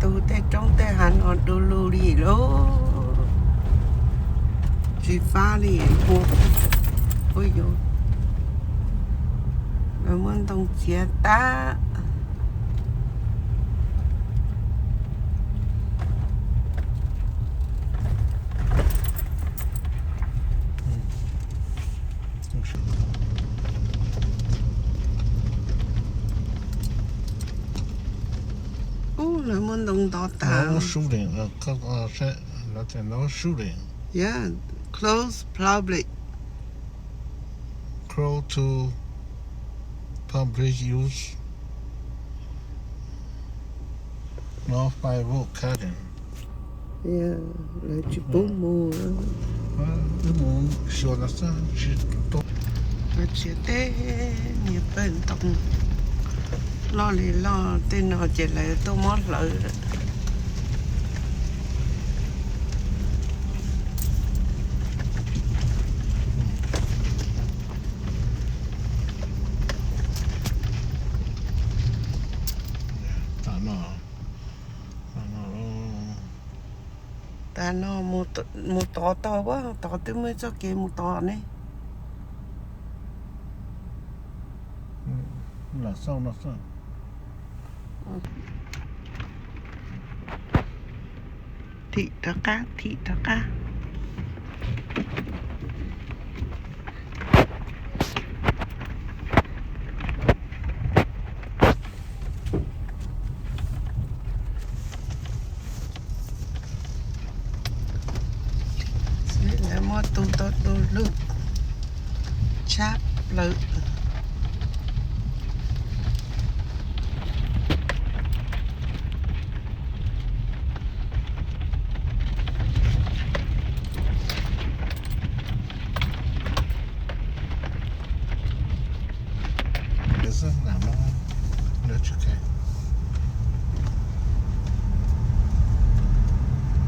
Tus tej roob tej hav no du lug li lauj, tsis fab li. Ua, ua yuav, lawv muab ntoo txiav tag. Ub, lawv muab ntoo ntov tag. Yeah, close public. Close to public use. No firewood cutting. Lawv tsis pub mus. Wb mus xyuas no xwb, tsis tau. Lawv txiav tej niag pawg ntoo loj li loj tej no ces lawv tuaj muab hlawv. Tag no, tag no mus tod tau, tod twb muaj txoj kev mus tod ne. Lam xauj no xwb. Thim rov qab, thim rov qab. Lawv muab tu tau du lug tshaj plaws.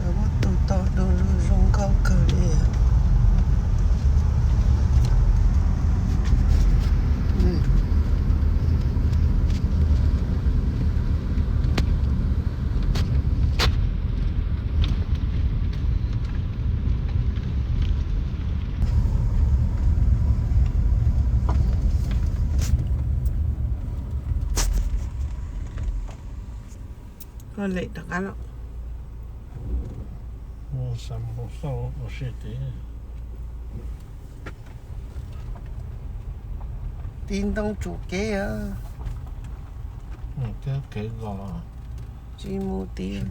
Lawv muab tu tau du lug zoo nkauj kawg li. Koj lem rov qab los. Mus xav mus xauj ua si tid. Tiv ntoo tsum kev. Mus thiab kev zos. Tsis mus tiag.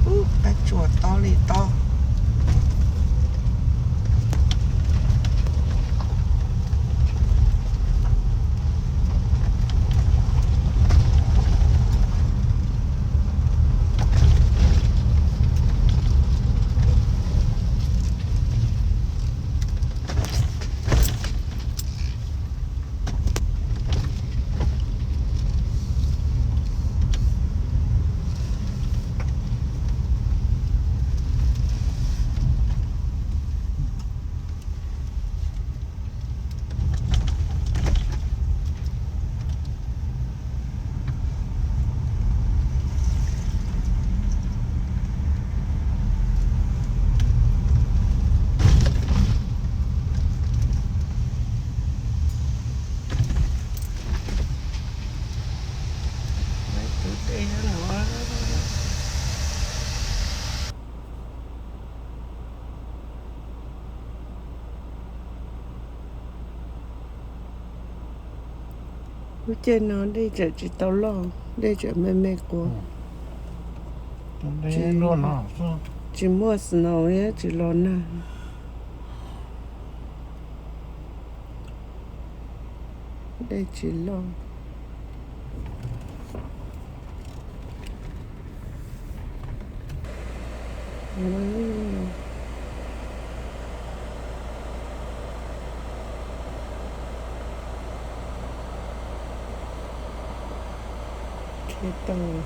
Ub, qab tsuas tob li tob. Lub caij no dej tseem tsis tau loj, dej tseem me me quas. Tsis muaj snow, tsis los nag. Dej tsis loj. Ib tug